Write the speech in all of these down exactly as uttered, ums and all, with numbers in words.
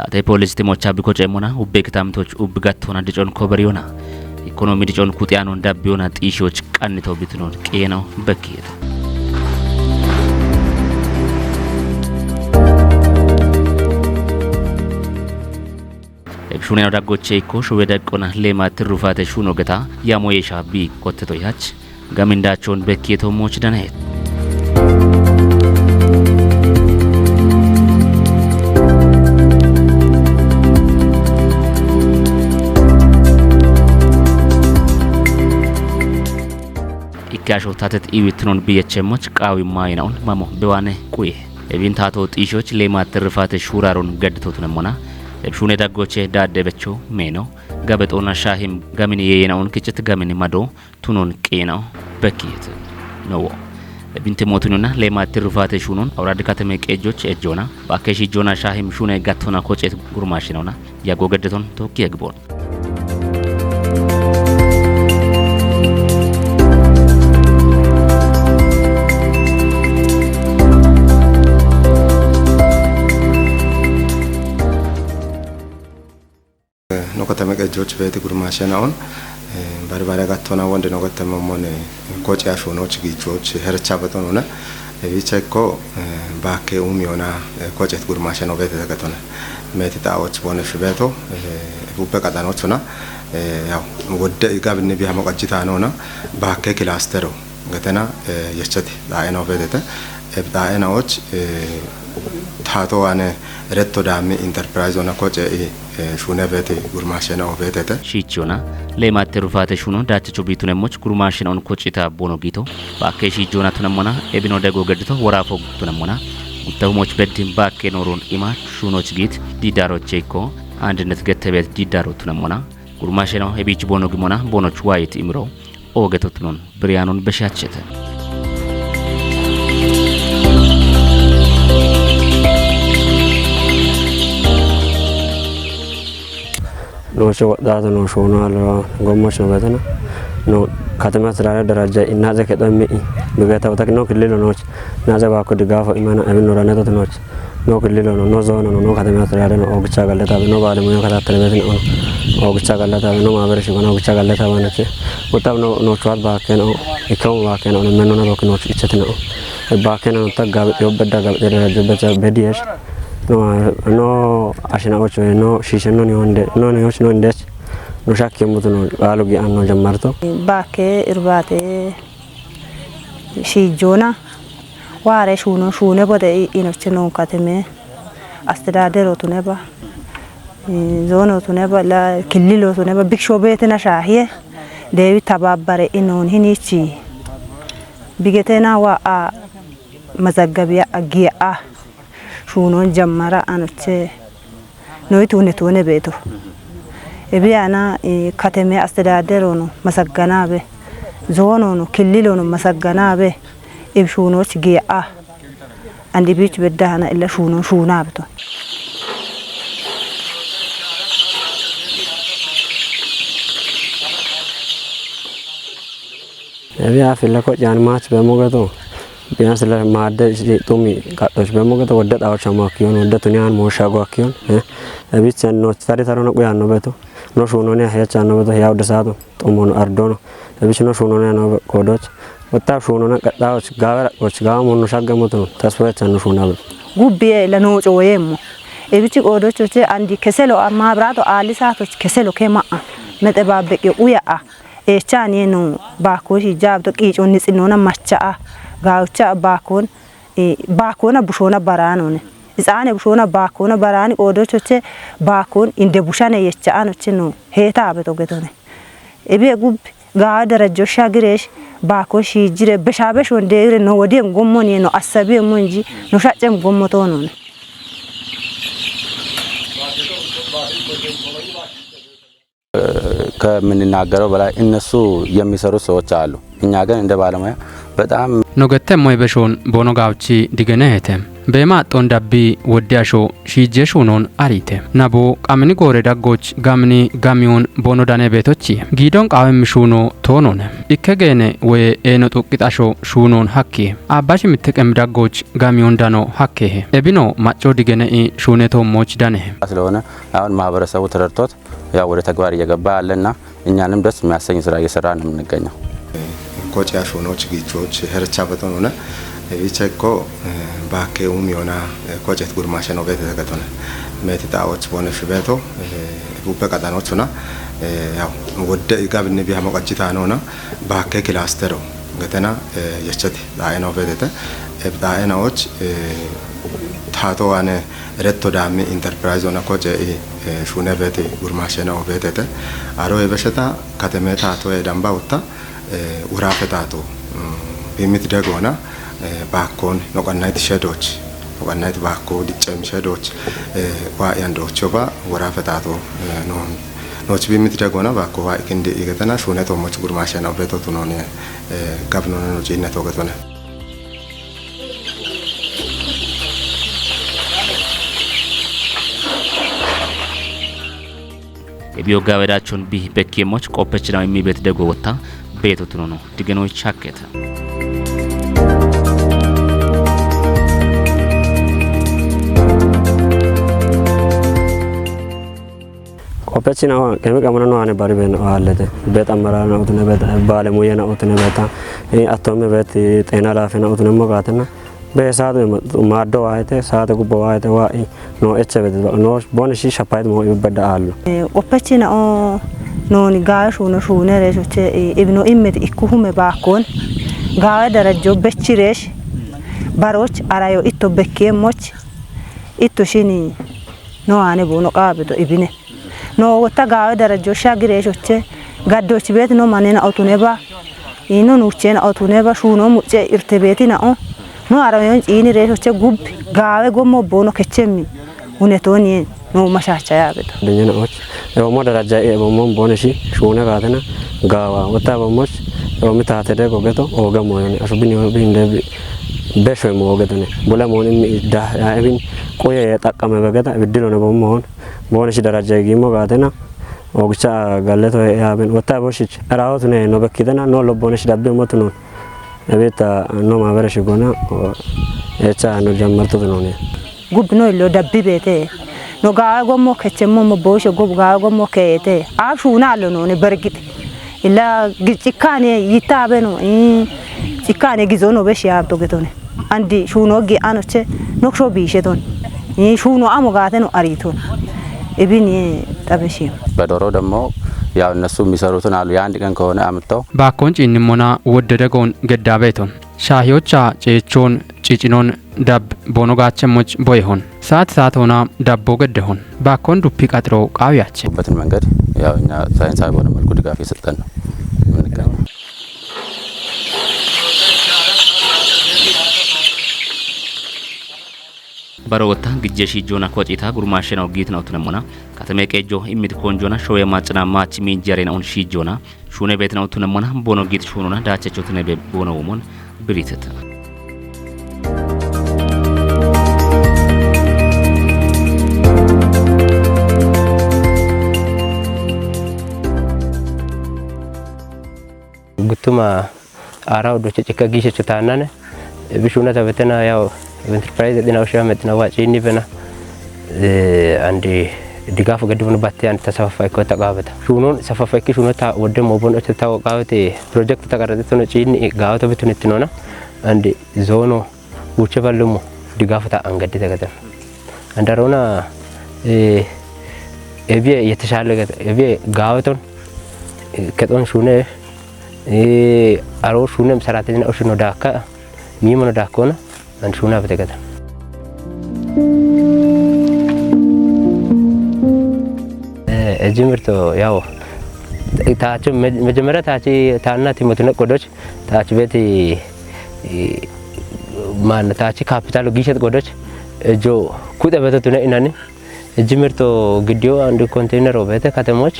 Ate poolisi timocha biko ceemmona ubbe kitamitoch ubbi gattona dicon koberiona. Ikonomi dicon kuxiyanon dabbiyona xiishiyoch qannito bitunon qiyenaw bekkiyeto. Ebshuneno daggoche ikko shuwe daqqona leema tirrufaate shuno geta yamo yeesha bi qotteto yach. Gamindaachon bekkiyeto mooch danayeet. Ikke asho tatet iwitnon biyechemmoch qaawi maayina'on mamo bewaane quye. Ebin taato xiishoch leema tirrufaate shuuraaron gadditotunemmona. Ebshune daggoche daaddebecho meeno. Gabexoona shaahim gamin yeeyena'on kiccit gamin mado tunon qiina'o bekkiyeet. Nowo. Ebinte mootunonna leema tirrufaate shuunon awurad katame qeejjoch ejjoona. Baakke shiijjoona shaahim shuune gattona koceet gurmaashinona. Yaggo geddeton tokki yegboon. No katame qejjoch beeti gurmaashe na'on, eh, bari bari gattona wonde no gattama mon, eh, koce ashunoch gichoch hercha betonona. Ebicha ikko, eh, baakke umiyona, eh, kocet gurmaashe no beete gatona. Meeti xaoch bone shibeto, eh, ubbe qadanochona, eh, yaw, wodde igabni bihamo qajjitanona, baakke kilastero. Getena, eh, yecheti, xaeno beetete. Eb xaenaoch, eh, taato ane retto daami enterprise ona koce i, eh, shune beeti gurmaashe na'o beetete. Shiichona, leematte rufaate shuno daachacho biitunemmoch gurmaashe na'on kocita bono giito. Baakke shiijona tunemmona, ebino dego geddito woraafo tunemmona. Guttahumoch beddin baakke nooron ima shunoch giit diidaaroche ikko, andinet gettebeet diidaaro tunemmona. Gurmaashe na'o ebiich bono gimona, bonoch waayit imiro. Oogetotunon biriyaanon beshaachete. Nooshe wodhaata nooshe hono alaa gommosh no betena. No katama astedader daraja inaze kedo mi bigeta wata no kililo nooshe. Naze ba ko digaafo imana abin no raneta nooshe. No kililo no, no zoono no, no katama astedader no, ogicha galleta be no baale muyo kata telebezin on. Ogicha galleta be no maabere shigo no, ogicha galleta be no che. Utab no, no chuat ba ken o, ikam ba ken o, menno na roki no ichete no. Ba ken o ta gabe yo bedda gabe dere jo becha bediyesh. No, no ashina ocho no shishe no ni onde, no ni ocho no indes. No shakki mutu no alu gi anno jammarto. Bakke irbate shiijona. Waare shuuno shuune bode i-, inoche noon kateme astedadero tuneba, eh, zoono tuneba, la killilo tuneba, biksho beetina shaahiye, deewi tababbare inoon hinichi. Bigetena wa a mazaggabiya a giya a shuunon jammara anoche. Noyi tuune tuune beeto. Ebi ana, eh, kateme astedadero no masagganabe, zoono no, killilo no masagganabe, ebi shuunoch giya a. Andi biich bedda hana illa shuunon shuunabe to. Ebi afilla ko jan mach be mogeto. Biyansila maadde isi xumi qaxxoch bemo geto wodde xawoch amo akkiyon, wodde tuni an moosha go akkiyon, eh. Ebichen no tari taro no quyan no beto. No shuno ne hecha no beto, ya wodde saato, xumon ardono. Ebich no shuno ne no be-, qodoch. Wotta shuno ne qaxxawoch, gawe raqoch, gawe mon no shagge moto, tasfo hecha no shuna beto. Gubbiye la no coyemmo. Ebichi qodochoche andi keselo a mabrato ali saatoch keselo ke ma'a. Mete babbeqe uya a. Eechaan yeno baakkoon shiijjaabdo qiicoon nitsinnoona macha'a. Gaa'ucha baakkoon, eh, baakkoona bushoona baraanoone. Itsaane bushoona baakkoona baraani qoodochoche baakkoon inde bushane yecha'anoche no heetaabe togetone. Ebiye gubbi gaawa darajjo shagireesh baakkoon shiijjire beshaabeshoon deegire no wodiyen gommon yeno assabiye monji no shaccem gommotoonone. ከምንናገረው በላይ እነሱ የሚሰሩ ሰዎች አሉ። እኛ ግን እንደ ባለሙያ በጣም No gettemmo ebeshoon bono gaawchi digeneete. Beema axxoon dabbi wodde asho shiijje shuunoon ariite. Nabu qamini goore daggoch gamini gamiyoon bono dane beetochi. Giidoon qaawemmi shuuno toonone. Ikke geene woye eeno xuqqi xasho shuunoon hakki. Aabbashi mitte qemmi daggoch gamiyoon dano hakkeehe. Ebino macco digene i shuune toommooch danehe. ስለሆነ አሁን ማህበረሰቡ ተረድቶት ያው ወደ ተግባር እየገባ ያለና እኛንም ደስ የሚያሰኝ ስራ እየሰራ ነው የምንገኘው። Koce ashuunoch giichoch hercha beton una. Ebicha ikko baakke umiyoona kocet gurmaashen obeete tegetona. Meeti xaa'och boone shibeeto buppe qaxanochuna. Yaw wodde igabinni bihamo qajjitaanoona baakke kilaastero getena yecheti xaa'ena obeetete. Xaa'enaoch taato waane retto daammi enterprise ona koce i shuune beeti gurmaashena obeetete. Aro ebesheta kateme taato e damba utta. Woraafe taato bimmit degona. Baakkoon noqannayit shedoch noqannayit baakko diccem shedoch waa'yan doochoba woraafe taato noon nooch bimmit degona baakko waa'i kindi igetena shuune toomoch gurmaashena obeetotu noone. Gabinona no ciinne toogetone. Ebiyo gawedaachon bi bekkiyemoch qoppechinaw immi beet dego wotta beeto tunono digenoy chakketa. Qoppechinawa qemi qamana no ane bari ben o allete. Bet amarana utune bet baale muyena utune beta. Atome bet xeena laafena utune mogatena. Be saate maaddo waayite saate gubbo waayite waa'i no eche bede no bone shi shapayit mo ibedda allo. Qoppechina o nooni gaawe shuuno shuune reeshoche ibino immeti ikku hume baakkoon gaawe darajjo bechi reesh baroch arayo itto bekkeemmoch itto shini no aane boono qaabido ibine. No wotta gaawe darajjo shagi reeshoche gaddochi beeti no manena otuneba ino nuuchena otuneba shuuno mucce irte beeti nao no arayon ciini reeshoche gubbi gaawe gommo boono kechemmi hunetooni no mashaacha yaabeto. Danyana och ewomo darajja ewomo bone shi shuune gaatena gaawa wotta ewomoch ewomi taatede gogeto ooge moyoni asubini binde besho mo ogetene bula mooni da ya ebin qoye xaqqame begeta biddilone bommoon. Booneshi darajja giimmo gaatena oogicha galleto yaaben wotta boshich eraawotune no bekkitena no lobbooneshi dabbi motunon. Ebita no maabere shigona echa no jammartotunone. Gubbi no illo dabbi beete no gaawe gommo kechemmo mo booshe gob gaawe gommo keete a shuuna allo none bergit. Illa gi- cikkaane yittaabe no ii, cikkaane gizo no be shiyaabto getone. Andi shuuno gi anoche noksho biisheton ii shuuno amo gaate no ariton. Ibin xabe shiyo. በዶሮ ደግሞ ያው እነሱ የሚሰሩትን አሉ የአንድ ቀን ከሆነ አምጥተው Baakkoon ciinnimmona wodde degoon geddaabeeton. Shaahiyocha ceechoon ciicinoon dab boono gaachemmoch boyehon. Saat saatoona dabboo geddehon. Baakkoon duppi qaxiroo qaawiyaache. በትን መንገድ ያው እኛ ሳይንሳዊ በሆነ መልኩ ድጋፍ እየሰጠን ነው የምንገኘው። Baro wotta gijje shiijjoona kocita gurmaashshena oggiitina utunemmona katame qeejjo immiti koonjoona showe maccina maachi miinjeerena un shiijjoona shuune beetina utunemmona boono giit shuununa daachacho tunebe boono womon biriteta. Guttuma aara oddoche cikka giishecho taannane bishuuna tabetena yaw enterprise dina usha metina wa ciinni bena andi digaafu gedibun batte andi tasafaffa ikko taqaabeta shuunon safaffa ikki shuuno ta wodde moobon oche ta waqaawete project taqarrate tono ciinni gaawata bitun ittinona andi zoono uche ballumo digaafu ta angaddi tagatan andarona ebiye የተሻለ ebiye gaaweton kexon shuune aro shuunem saratenya oshino daakka miimono daakkona and shuuna bete gata. Ejimirto yawo taacho mejemera taachi taanna timotune qodoch taachi beti maana taachi kapitalo giishet qodoch ejo kuxe beto tune inani. Ejimirto gidiyo and container obete katemoch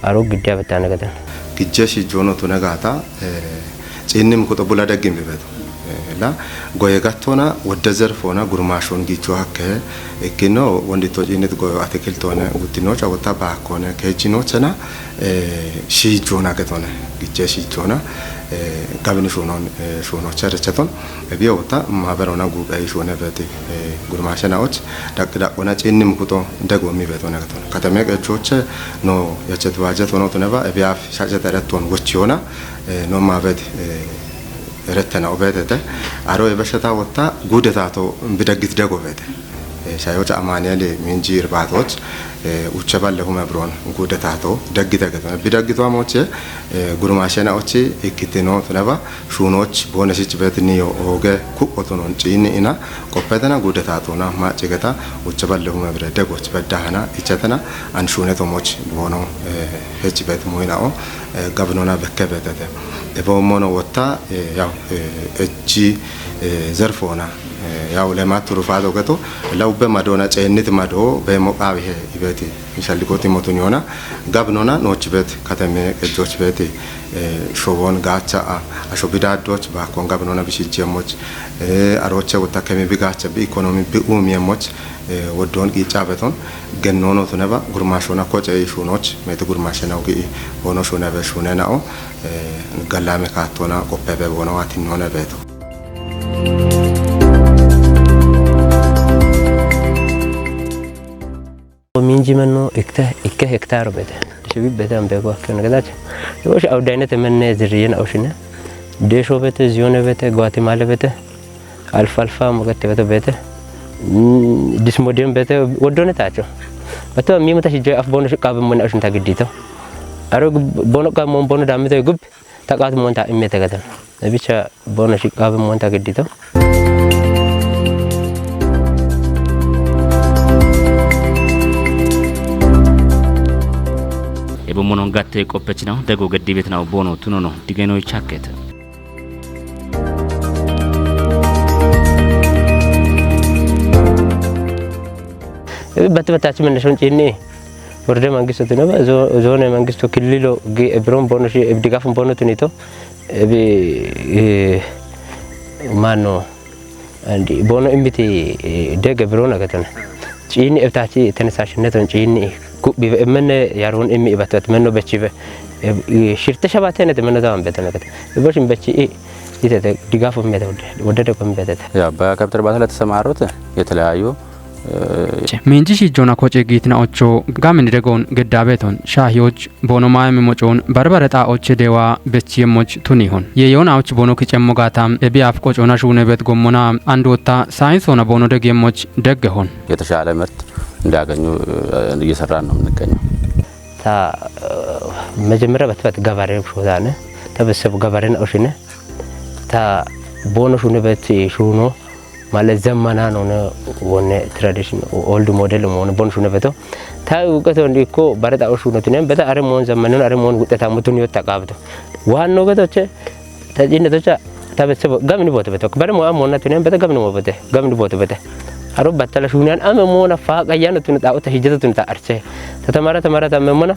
aro giddiya bettane gatan. Gijje shiijjoono tune gaata ciinnim kuxo bula deggim bebeto. La, goye gattona, wodde zerfona, gurmaashon gicho hakke, ikkino, wondito cinnit goyo atikiltone, guttinocha wotta baakkone, keechinochena, eh, shiijona getone, giche shiijona, eh, gabini shunon, eh, shunocha recheton, ebiyo wotta, maberona gube shune beti, eh, gurmaashena och, daq daqona cinni mukuto, dego mi betone getone. Katame qechoche, no, yachet waje tono tuneba, ebiya shaje tereton wochiona, eh, no mabet, eh, erettena obetete. Aro ebesheta wotta gudetato bidaggit dego bete. Eh, shayocha Amanieli minji irbatot, eh, uche balle hume bron gudetato daggite geto. Bidaggito amoche, eh, gurmashena ochi ikkitino tuneba, shunoch bonesich bet niyo oge kuqotonon chini ina, qoppetena gudetatona ma chigeta, uche balle hume bire degoch bedahana, ichetena, an shune tomoch bono, eh, hech bet muinao, eh, gabnona bekke betete. Ebo mono wotta, eh, yaw, eh, echi, eh, zerfona, eh, yaw lema turufado geto, la ubbe madona, cennit mado, be moqawi he, ibeti, mishallikoti motun yona, gabnona, noch bet, katame, ejoch beti, eh, showon gacha, a, asho bidadoch, ba kon gabnona bishijjemoch, eh, aroche wotta kemi bigacha, bi economy, bi umiemoch, eh, woddon qica beton, gennono tuneba, gurmashona koce shunoch, meti gurmashena ugi, bono shunebe shunenao, eh, gallame kattona, qoppebe bono atinone beto. Minji menno ikte, ikke hektaro bete. Shibi bete ambego akkene gedache. Yosh awdaynete menne ziriyena oshine. Desho bete, ziyone bete, Guatemala bete. Alfa alfa mogete bete bete. Mm, dismodium bete, woddone tacho. Bato mi muta shijjo af bono shiqabe monna oshin ta giddito. Aro gub-, bono qamon bono damito gub. Taqaati monta immete gatan. Ebicha bono shiqabe monta giddito. Ebo monon gatte qoppechinaw dego geddi betinaw bono tunono digeno chakkete. Ebe batte battachi menne shon cinni. Worde mangisto tuneba, zo-, zone mangisto killilo gi ebron bono shi, eb digafun bono tunito. Ebi, eh, mano, andi bono immiti, eh, dege birona gatona. Ciini ebtachi tenesashinneton ciini gubbi be menne yarun immi ibatbat menno bechibe. Eh, shirte shabatene te menno tawan betona gata. Eboshin bechi i, itete digafu mete wode, wode de kon betete. ያው በከብት እርባታ ለተሰማሩት የተለያዩ Minji shijjona koce giitina ocho gamin degon geddabeton shaahiyoch bono maayami mocoon barbare xaa oche dewa bechiyemmoch tunihon. Yeyoon aoch bono kicemmo gaatam ebi af qocona shuunebet gommona and wotta saayinsona bono degiyemmoch deggehon. የተሻለ ምርት እንዲያገኙ እየሰራን ነው የምንገኘው። Ta, eh, mejemera betbat gabare shotane, ta beseb gabaren oshine, ta bono shuunebet shuuno, Male zammanan one wone tradition, old model wone bon shune beto. Ta uqeto ndiko bare ta o shune tunen beta are mon zammanan are mon wuxxetamu tun yotta qabto. Waanno getoche ta jinne tocha ta bessebo gamni boto beto. Bare mo amonna tunen beta gamni mo bete, gamni boto bete. Aro battala shunan ame mona fa qayano tun ta o ta hijjata tun ta arche. Ta tamara tamara ta memona.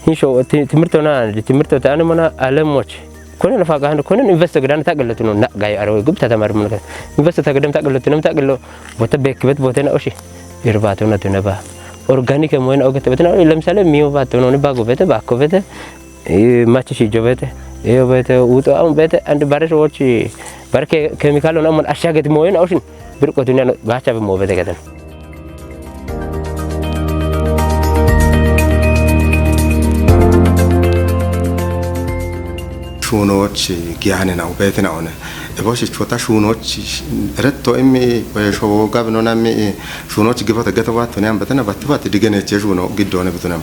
Hinsho ti-, timirto na, timirto ta ane mona alemoch. Konen fa gahando, konen invest gedan ta gelo tuno na gay aro gub ta tamar mun. Invest ta gedam ta gelo tuno ta gelo. Bota bek bet bota na oshi. Irbato na tuna ba. Organic mo na oget bet na, ለምሳሌ ሚዮ ba tuno ni bago bete, bako bete. Eh, machi shi jo bete. Eh, bete, uto am bete, and bare shochi. Bare ke-, chemical na mon ashaget mo na oshin. Birqotunya no gacha be mo bete gedan. Shuunoch giyaanena ubeetina one. Ebo shichota shuunoch eretto immi, eh, showo gabinona immi, eh, shuunoch gibote geto battone ambetena batti batti digeneche shuuno giddone bitunem.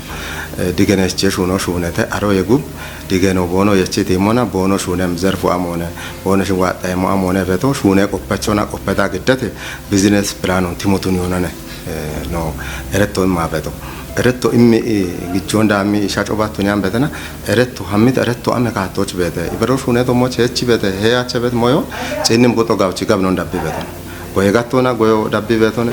Eh, digeneche shuuno shuunete aro yegub digeno boono yechiti mona boono shuunem zerfu amone. Boono shin waaxxeemo amone beto shuune qoppechona qoppeta giddete business planon timotun yonane. Eh, no, eretto imma beto. Eretto immi, eh, gijjon daammi shaco battoni ambetena, eretto hammit eretto ame kaattoch bete. Ibero shune to moch hechi bete, he ache bet moyo, cinnim buto gauchi gabnon dabbi beton. Goye gattona, goyo dabbi betone,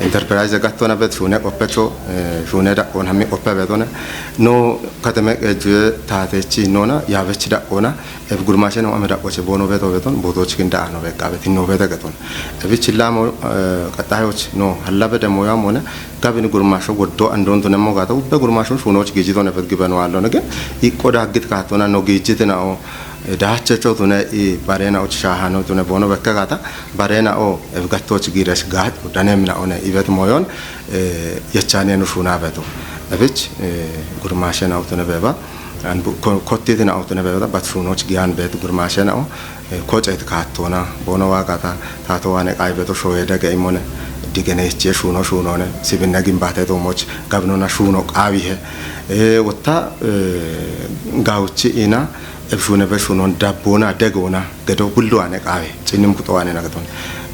Enterprise gattona bet shune qoppecho, eh, shune daqqon hammi qoppe betone. No kateme qejue tatechi nona yavechi daqqona, ev gurmashe no ame daqqoche bono beto beton, botoch kin da ano bekka betin no bete geton. Evich lamo, eh, qatayoch no halla bede moya mone, gabin gurmasho goddo andon tune mo gata, ubbe gurmashon shunoch giji tone bet giben wallo ne gen, ikko daggit katona no gijite na o, eh, dache cho tune i barena och shahano tune bono bekka gata, barena o, ev gattoch gires gat, dane mina one, ibet moyon, eh, yechane no shuna beto. Evich, eh, gurmashe na utune beba, an bu-, ko-, kottite na utune beba, bat shunoch gian bet gurmashe na o, eh, koch et katona, bono wa gata, tato wane qai beto shoye dege imone, digene ichie shuno shunone, sibinna gimbate to moch, gabnona shuno qawihe. Eh, wotta, eh, gauchi ina, ebshune beshunon dabbona, degona, gedo gullu ane qawe, cinnim kuxo ane nagaton.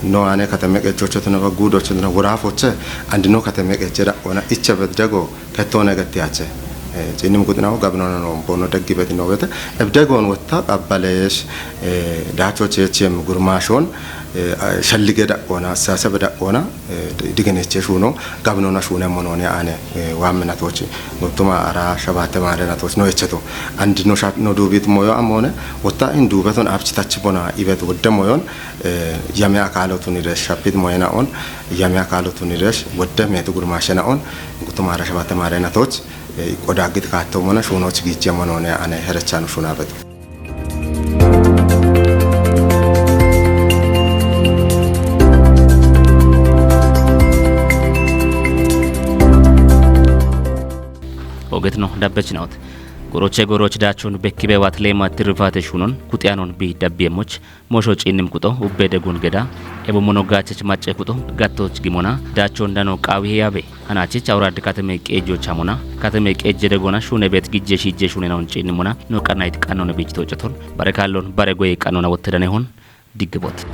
No ane katame qechocho tuna ba gudo tuna wara foche, and no katame qeche da ona icha bet dego, ketone gatti ache. Eh, cinnim kuxina gabno no bono deggi bet no bete. Eb degon wotta qabbalesh, eh, dacho chechem gurmashon, eh, shallige da ona, sasa da ona, eh, digeneche shuno, gabnona shune monone ane, eh, wammena tochi. Gutuma ara shabate mare na tochi no echeto. And no shat no dubit moyo amone, wotta in dubeton apchi tachi bona ibet wodde moyon, eh, yame akalo tuniresh, shapit moyena on, yame akalo tuniresh, wodde metu gurmashena on, gutuma ara shabate mare na tochi, eh, kodagit kato mona, shuno chigi monone ane herechano shuna beto. Ogetno dabbechinawt. Goroche goroch dachun bekkibe wat lema tirfate shunon, kutyanon bi dabbiyemoch, mosho cinnim kuto, ubbe degun geda, ebo mono gachech macce kuto, gattoch gimona, dachon dano qawi heyabe. Hanachich awrad katame qejo chamona, katame qejje degona shune bet gijje shijje shune naun cinimona, no qanait qanone bichto chaton, bare kallon, bare goye qanona wotte dane hon, diggebot.